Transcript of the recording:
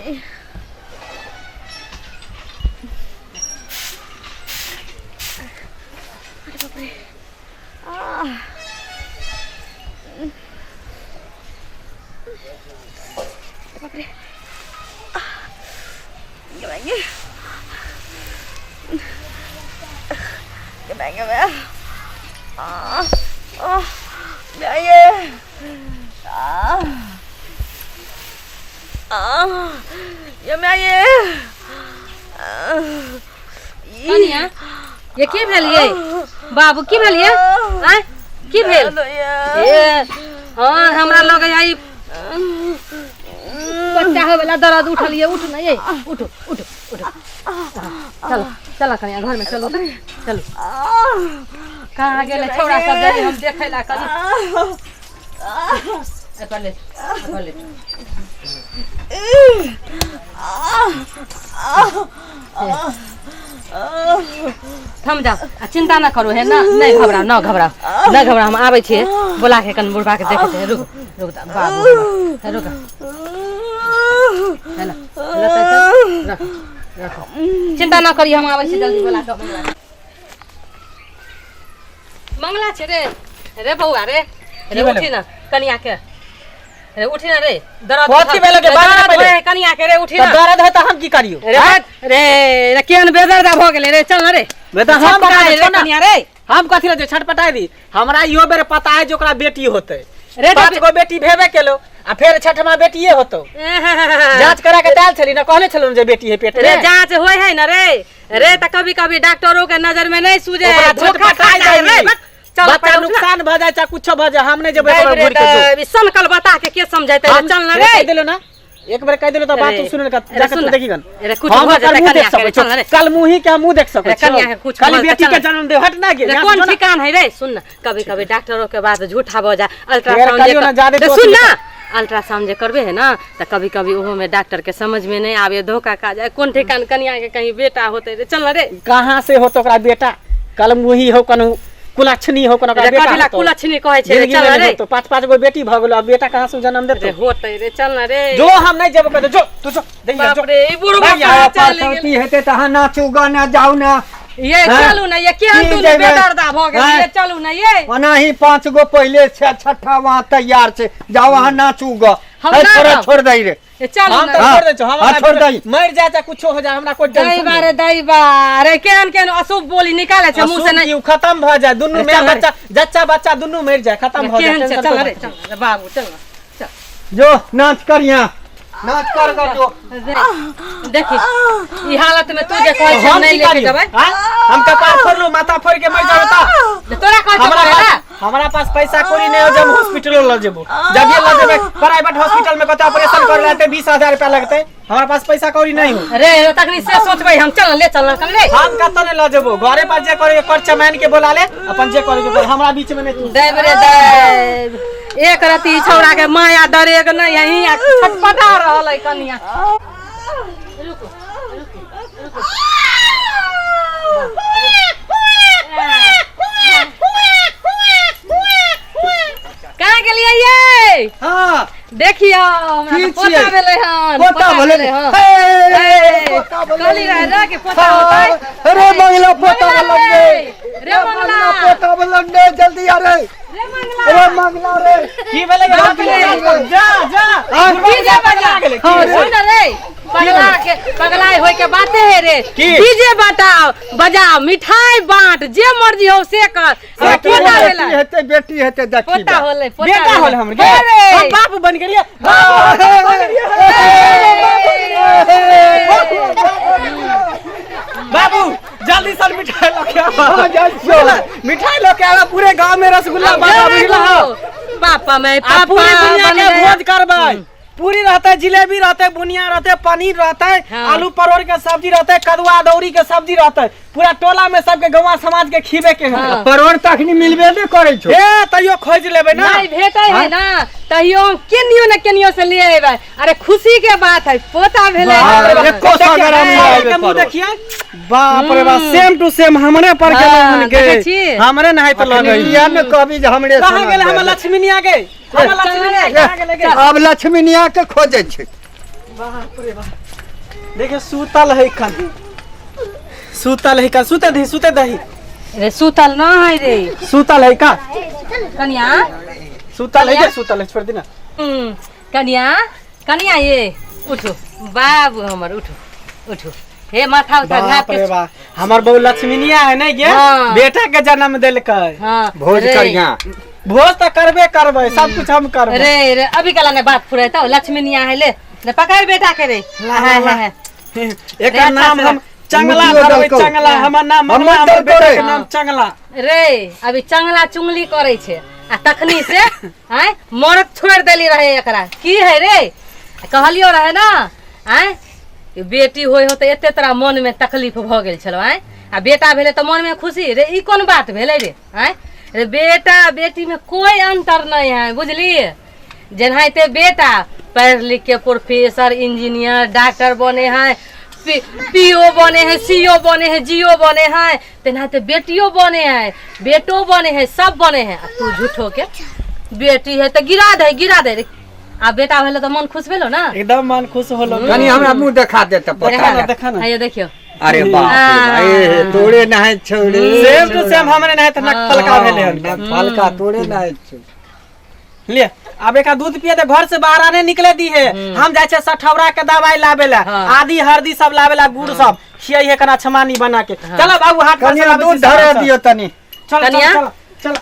अरे बाप रे आह अरे बाप रे गे गे गे गे आह आह गे आह आह ये मैं ये कनिया ये की भेल ये बाबू की भेल ये आँय की भेल ए हाँ हमरा लग आई बच्चा होय वाला दर्द उठल ये उठ ना ये उठ उठ उठ चलो चलो कनिया घर में चलो तऽ चलो कहाँ गेलै छौड़ा सब जाइए हम देखै ला कनी एहिपर ले एहिपर ले थम जाओ आ चिंता न करू हे ना नहीं घबराओ न घबराओ न घबराओ हम आबै छियै बोला के कन बुढ़बा के देखै छियै रुक रुक दा, बाबू हे रुक हे ना लतै तऽ रख रख चिंता न करियै हम आबै छी जल्दी बोला के मंगला छै रे रे बौआ रे रे भेलौ? उठी ना कनिया के रे उठी ना रे दर्द कथी भेलौ के बाज ना दर्द पहिले। होय कनिया के रे उठी तऽ ना दर्द है तऽ हम की करियौ रे रे रे केहन बेदर्दा भऽ गेलै रे चल ना रे बे तऽ हम छटपटा बता रे छौ ना। कनिया रे हम कथी लए छटपटाय दी हमरा इहो बेर पता है जे ओकरा बेटी होतै रे पाँच तऽ गो बेटी भेबे केलो आ फेर छठमा बेटिए होतौ जांच करा के दाल छली ना कहले छलौ जे बेटी है पेट रे में जांच होय है ना रे रे तऽ कभी कभी डॉक्टरों के नजर में नहीं सूझे ओकरा है धोखा खा छटपटाय जाए रे जाई। बस, चल बच्चा पहिले उठ ना। नुकसान भ जाए चाहे कुछो भ जाए हम नहीं जेबै दैब ओकरा रे घुरि के जो। दैब, ई सनकल बता के के समझेतै रे हम चल ना रे रे कहि देलो ना एक बेर कहि देलो तऽ बात रे, तू सुन ले रे जाके सुन तू ना। देखी गन रे कुछ हम भऽ ओकर जेतै मुँह देख कनिया के सकै रे, चल ना छौ रे। कल मुँही के हम मुँह देख सकै रे छौ कनिया के कुछ खाली भऽ जेतै, बेटी चल के ना। जन्म दे हट ना गे रे यहाँ से कोन जो ना। ठिकान है रे सुन ना कभी कभी डॉक्टरों के बात झूठा भऽ जाए फेर अल्ट्रासाउंड जे कहियो ना जादे रे दोष सुन निकल- ना अल्ट्रासाउंड जे करबे है ना तऽ कभी कभी ओहो में डॉक्टर के समझ में नहीं आवे धोखा खा जाए कोन ठिकान कनिया के कहीं बेटा होते रे चल ना रे कहाँ से होतो ओकरा बेटा कल मुही हो कनु कुलक्षणी हो कोनो ओकरा रे बेटा कथी ला होतो। कुलक्षणी कहै छै रे जिंदगी चल में ना नहीं रे होतो पाँच पाँच गो बेटी भऽ गेलो अब बेटा कहाँ से जन्म रे देतो होते रे चल ना रे जो हम नहीं जेबो कहते जो तू जो देखिए बाप जो रे ई बुढ़बा भाग कहाँ चलि गेल परसौती हेतै तऽ अहाँ नाचू गाना जाउ ना ये हाँ? चलू ना ये केहन की दुनू जेबै? बेदर्दा भऽ गेल हाँ? ये चलू ना ये ओनाही पाँच गो पहिले छै छठा वहाँ तैयार छै जाउ अहाँ नाचू ग हम है, ना छोड़ा जाउ। छोड़ दै रे ये चलू हम ना तो हाँ, छोड़ दै छौ हम हाँ, छोड़ दै। मर जाए चाहे कुछो हो जाए हमरा कोई टेंशन दैबा रे दैबा रे केहन केहन अशुभ बोली निकाले छै मुंह से अशुभ नहीं की उ खत्म भ जाए दुनू अरे में चल रे। बच्चा जच्चा बच्चा दुनू मर जाए खत्म भ जाए केहन छै टेंशन चल कोई रे बात चल रे बाबू चल ना, चल जो नाच कर यहाँ नाच कर ग जो देखी ई हालत में तू जे कहै छै हम नहीं की लेके करियो जेबै हाँ? हम कपार फोड़लू माथा फोड़ के मर जाबे त तोरा कहै छै हमरा करे पास ला हमरा पास पैसा कोई नहीं हो जब हॉस्पिटलो ल जेबो जब ये ल जेबे प्राइवेट हॉस्पिटल में कते ऑपरेशन करे लाते 20000 रुपया लगते हमरा पास पैसा कौड़ी नहीं हो रे तखनी से सोचबै हम चल ले चल कन रे हम कत नहीं ल जेबो घरे पर जे करे कर चमैन के बोला ले अपन जे करे के कर हमरा बीच में नहीं तू दैब रे दैब एक रति छौड़ा के माया डरेग नहीं है हियां छटपटा रहल है कनिया रुको रुको कहाँ गेलियै ये हाँ देखियौ हमरा की तऽ पोता छियै? भेलै हन पोता भेलै हन हे, हे, पोता भेलै। कहली रहै रे कि पोता हाँ, होतै अरे मंगला पोता मंगला भेलै रे, रे मंगला पोता भेलै रे जल्दी आ रे रे मंगला अरे मंगला रे की भेलै जल्दी जा जा हाँ, डीजे बजा गेलै, हाँ, रे। सुन रे पगला के पगलाय होय के बाते है रे की? डीजे बटाओ बजाओ मिठाई बांट जे मर्जी हो से कर हमरा बेटी पोता भेलै हेतै बेटी हेतै देखी पोता होलै पोता बेटा होल हमर हे रे हम बाप बन गेलियै बाबू जल्दी से मिठाई लऽ के आवा हाँ, जाइ छियौ। मिठाई लऽ के आवा पूरे गांव में रसगुल्ला बांटब बुझला पापा मैं आ पापा पूरी दुनिया बन के गया। भोज करबै पूरी रहतै जिलेबी रहतै बुनिया रहतै पनीर रहतै हाँ। आलू परोड़ के सब्जी रहतै कदुआ अदौरी के सब्जी रहतै पूरा टोला में सबके गौवा समाज के खीबे के है हाँ। परोड़ तखनी मिलबे नहि करै छौ ए तैयो खोज लेबै ना नहीं भेटै है ना तहियो हम केनियो न केनियो से ले अयबै अरे खुशी के बात है पोता भेलै बाप रे, हन। एको सौ ग्राम नहि के आबे मुंह परोड़। देखिए बाप रे बाप सेम टू सेम हमरे पर हाँ, गेलै हन देखै गे छी? हमरे नहाइत लगै किया ने कहबी जे हमरे कहाँ समान गेलै हमर भेलै। लक्ष्मीनिया गे हमर लक्ष्मीनिया कहाँ गेलै गे आब लक्ष्मीनिया के खोजै छै बाप रे बाप, देखियो सुतल है खन, सुतल है का, सुते दही, सुते दही। रे सुतल न है रे। सुतल है का? कनिया सुतल है क्या? सुतल है, छोड़ दी ना। कनिया, कनिया ये उठो बाबू हमर, उठो उठो, हे माथा उठा बाप घाप रे के। बाप, हमर बहू लक्ष्मीनिया है नहीं गे? हाँ। बेटा के जन्म देलकै। हाँ भोज रे, करिया। भोज तऽ करबे करबै, सब कुछ हम करबै। रे रे अभी कला ने बात फुरे तो लक्ष्मीनिया है, ले ले पकड़ बेटा के रे। ला, हाँ, ला। हाँ, हाँ। एकर रे, नाम अच्छा हम चंगला मुखियो धरबै। देलकौ। चंगला हमर नाम हमर मंगला, हमर देलकौ बेटा रे। के नाम चंगला। रे अभी चंगला चुंगली करे छे आ तखनी से आय मरद छोड़ देली रहे, एकरा की है रे? कहलियो रहे ना आय, बेटी होय हो तऽ एते तोरा मन में तकलीफ भऽ गेल छलो आय, आ बेटा भेलै तऽ मन में खुशी रे, ई कोन बात भेलै रे आय? रे बेटा बेटी में कोई अंतर नहीं है, बुझलिए? जेनाहिते बेटा पढ़ लिख के प्रोफेसर इंजीनियर डॉक्टर बने है, पीओ बने है, सीओ बने है, जीओ बने है, तेनाहिते बेटियो बने है, बेटो बने है, सब बने है। आ तू झूठो के बेटी है तऽ गिरा दे, गिरा दे रे। आ बेटा भेलै तऽ मन खुश भेलो ना? एकदम मन खुश होलो। कनी हमरा मुंह देखा दे तऽ देखा पता। ना, देखा ना। आइए देखियो। अरे बाप रे, ए तोरे नहाय छौड़े। सेम टू सेम हमरे नहीं तऽ नक फलका भेलै हन। नक फलका तोरे नहाय छौ। ले अब एक दूध पिए दे, घर से बाहर आने निकले दी है। हम जाइ छै सठौरा के दवाई लाबे ला, आदि हल्दी सब लाबे ला, गुड़ सब खियाई है कना छमानी बना के। चलो बाबू, हाथ पर कनिया से लाबै दूध छी धरा सामान सब। दियो तनी। चलो। कनिया? चलो चलो।